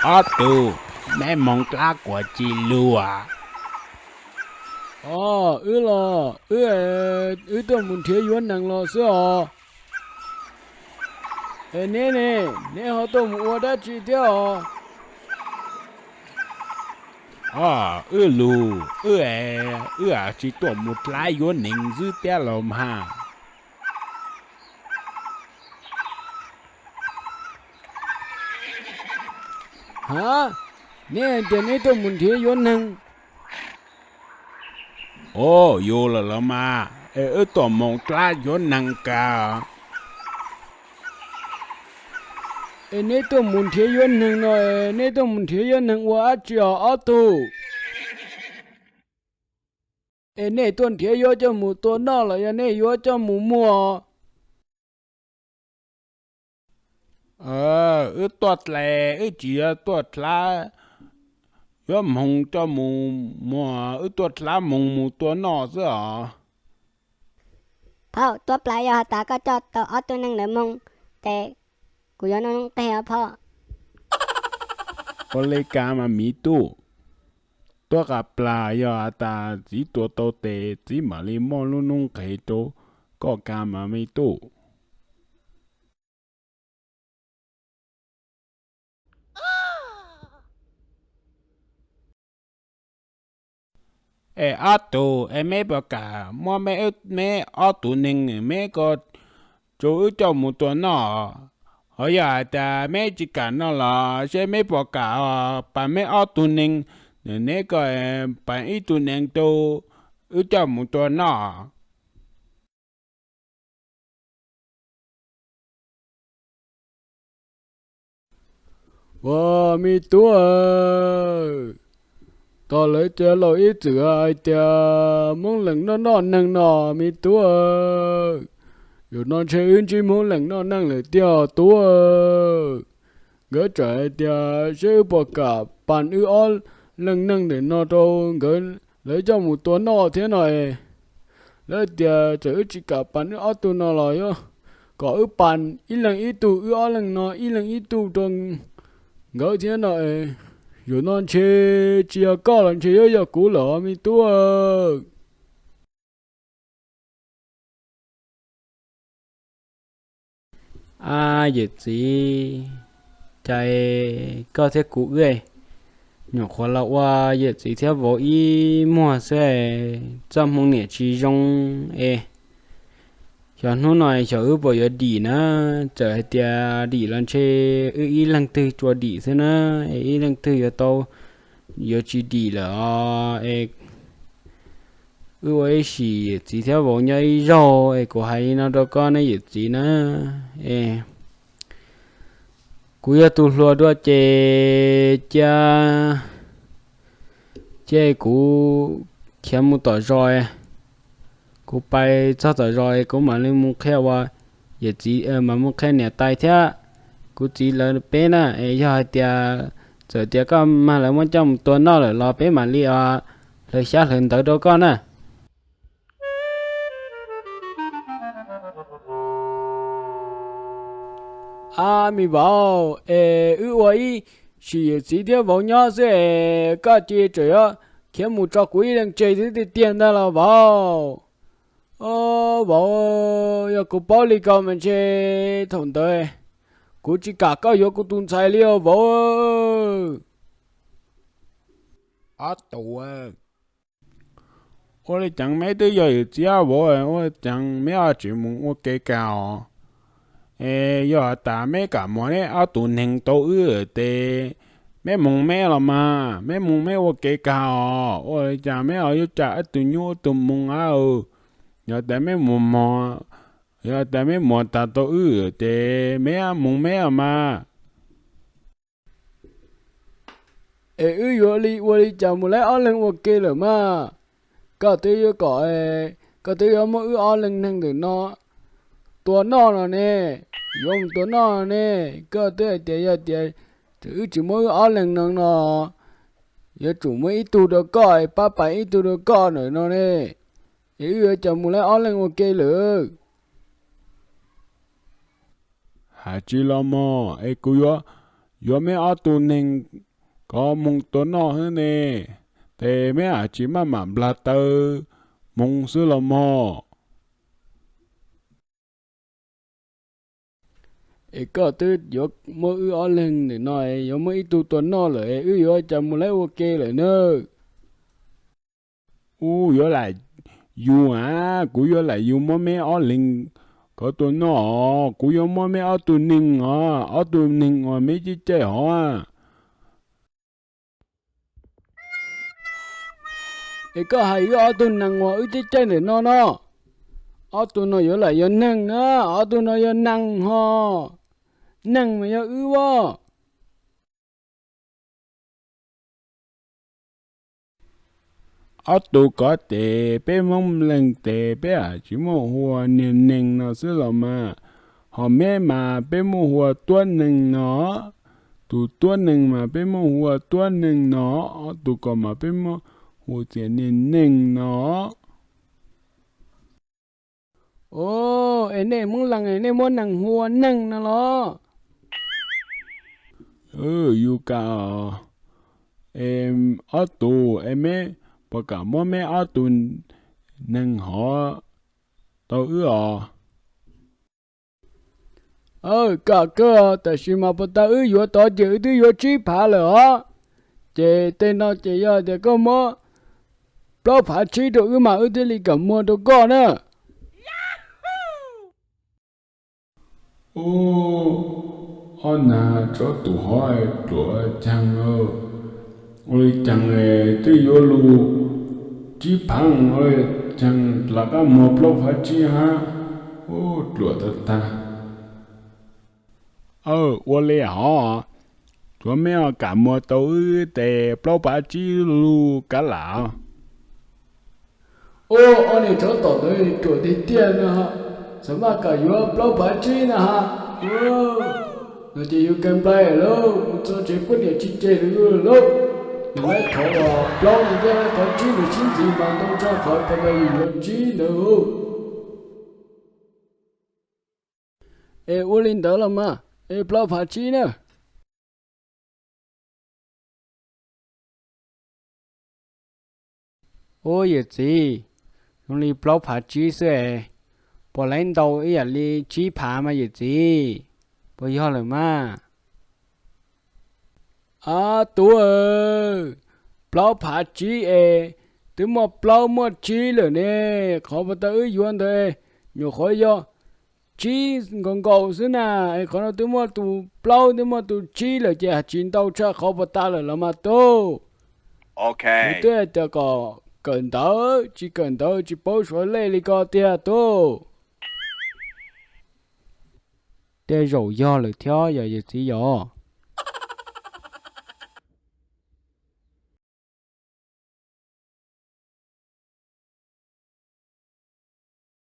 Ob tug, neb moog dlaab kuas tsi lug as? Os, wb los wb, wb tuaj mus nrhiav yuav neeg los xwb os. Es neb ne, neb ho tuaj mus ua dab tsi thiab os? Os, wb lug, wb, wb tsi tuaj mus dlaab yuav neeg xwb thiab los mas. Ha, neb hais tias neb tuaj mus nrhiav yuav neeg? Os, yog lawm los mas, es wb tuaj mus dlaab yuav neeg kag. Es neb tuaj mus nrhiav yuav neeg no, neb tuaj mus nrhiav yuav neeg ua dab tsi os ob tug? Es nej tuaj nrhiav yuav coj mus tua noj los yog nej yuav coj mus muag? Wb tuaj dlaab, wb tsi yog tuaj dlaab yuav moog coj mus muag, wb tuaj dlaab moog mus tua noj xwb os. Phauj, tuab plaws yog has tas koj coj tau ob tug neeg ntawd moog, tes kuv yuav noj noob qes os phauj. Ua le kag mas miv tub. Tuab qas plas yog has tas txiv tua tau tes txiv mam li muab lub noob qes rau koj kag mas me tub. Es ob tug, es meb puas kam muab meb, meb ob tug neeg meb ko rau wb coj mus tua noj? Ho yog has tas meb tsi kam noj los seb meb puas kam pas meb ob tug neeg, neb ko pas ib tug neeg rau wb coj mus tua noj. Ua me tub, tos lawv cov laus ib txwm hais tias Hmoob Lees noj noj neeg no me tub. Yog no ntshe wb ntsib Hmoob Lees noj neeg lawm tiag tub. Nkawd txawm hais tias seb wb puas kam pas wb ob leeg neeg ntawm no rau nkawd, lawv coj mus tua noj thiab no es. Lawv tias txawm wb tsis kam pas wb ob tug no los yog kom wb pas ib leeg ib tug, wb ob leeg no ib leeg ib tug rau nkawd thiab no es. Yog no ntshe tsis yog koj los ntshe yuav yog kuv lawm me tub. A, yawm txiv, cas koj thiab kuv wb nyuam qhuav los ua yawm txiv thiab vauv ib muag xwb, txoj hmoo niam tsis zoo es. Xyov hnub no xyov wb puas yuav dim na, txawm hais tias dim los ntshe wb ib leeg twg tsuas dim xwb na, es ib leeg twg yuav tau, yuav tsis dim lawm os es. Wb ua ib sim yawm txiv thiab vauv nyob ib zaug es kuv hais li no rau koj ne yawm txiv na, es kuv yog tus hluas dua ces cia, cia kuv khiav mus tom zos, kuv pais txog tom zos kuv mam li mus qhia ua yawm txiv, mam mus qhia niam tais thiab kuv txiv lawv peb na, es yog hais tias txawm tias koj mag lawv muab coj mus tua noj lawm los peb mam li hlawv xyab hlawv ntawv rau koj na. A, me vauv, es wb ua ib sim yawm txiv thiab vauv nyob xwb es koj cia tseem yuav khiav mus tso kuv ib leeg tseg xwb tiag tiag ntag los vauv? Vauv, yog kuv paub li ko mas ntshe thaum ntawd kuv tsis kam koj yuav kuv tus ntxhais li os vauv. Ob tug, ua li cas meb twb yog yawm txiv vauv, ua li cas meb ho tseem mus ua ke kag os? Es yog has tas meb kam muag neb ob tug neeg tau wb ces meb mus meb los mas, meb mus meb ua ke kag os. Ua li cas meb ho yuav tsa wb tug nyuj wb tug moo a? Yog tas meb mus mog, yog tas meb muag tag tau wb ces meb mus meb los mas. Es wb yuav li ua li cas mus laib ob leeg ua ke lawm mas? Koj twb yuav kom, koj twb yuav muab wb ob leeg neeg ntawm no tua noj no ne, yuav mus tua noj no ne. Koj twb hais tias yog tias wb tsis muab wb ob leeg neeg no, yuav tsum muab ib tug rau koj, pab pais ib tug rau koj ntawm no ne. Es wb yuav cas mus laib ob leeg ua ke lawm? Hais tsis los mog, es kuv yuav yuav meb ob tug neeg kov moog tua noj xwb ne, tes meb haj tsis maj mam nplag taw moog xwb los mog. Es koj twb yuav muab wb ob leeg ntawm no, yuav muab ib tug tua noj lawm, wb yuav cas mus laib ua ke lawm na? Ub, yuav lam yus a, kuv yuav lam yus muab meb ob leeg kov tua noj os, kuv yuav muab meb ob tug neeg os, ob tug neeg uas meb caij caij hov. Es koj hais wb ob tug neeg uas wb caij caij ntawm no no, ob tug no yuav lam yog neeg na, ob tug no yog neeg hos, neeg mas yog wb as. Ob tug kov tes peb Hmoob leej tes peb haj tsis muaj hu ua niag neeg no xwb los mas, hos meb mas peb muaj hu ua tuab neeg no, tus tuab neeg mas peb muaj hu ua tuab neeg no, ob tug ko mas peb muaj hu tias niag neeg no. Os, es nej Hmoob leej es nej muab neeg hu ua neeg no los? Yus kam, es ob tug es meb puas kam muab meb ob tug neeg hov tau wb os? Aw, kam kawg, tab sis mas puag ta wb yuav tod ces wb twb yuav tsib phav lawm os. Ces tej no ces yog tias koj muab plaub phav tsib rau wb mas wb thiaj li kam muag rau koj na. Ub, ob nag tsob tus hov pluam caag, ua li caag twb yuav lug tsib phav, ua li caag lam qab muag plaub phav tsib hab. Ub, pluam tag tag. Aw, ua li hov, tsuav meb ho kam muag tau wb tes plaub phav tsib lug kav lam. Ub, ob niag tsov tom ntawd ruam tiag tiag no, xav maj kam yuav plaub phav tsib na has. No ces yus kawg nplai lauj, mus txog tsev poj niam tsis cem nws lauj. Yus laib thov plaub no thiab laib thov tsib nws sib ntxiv mas ntau tshaj qhov puag ta yus yuav tsib ntawd. Es ua li ntawd los mas, es plaub phav tsib na. Ub, yawm txiv, zoo li plaub phav tsib xwb es, puas laib ntau ib yam li tsib phav mas yawm txiv? Puas yog lawm mas? Ab tub, plaub phav tsib es, twb muaj plaub muaj tsib lawm ne. Qhov puag ta wb yuav ntawd nyuam qhuav yog tsib nkaus nkaus xwb na, es qhov no twb muaj tus plaub twb muaj tus tsib lawm ces haj tsis ntau tshaj qhov puag ta lawm los mas tub. Kuv twb hais tias kom kawm ntawv, tsis kawm ntawv tsis paub suav lej li ko tiag tub. Tej zaum yog lawm thiab yog yawm txiv yog.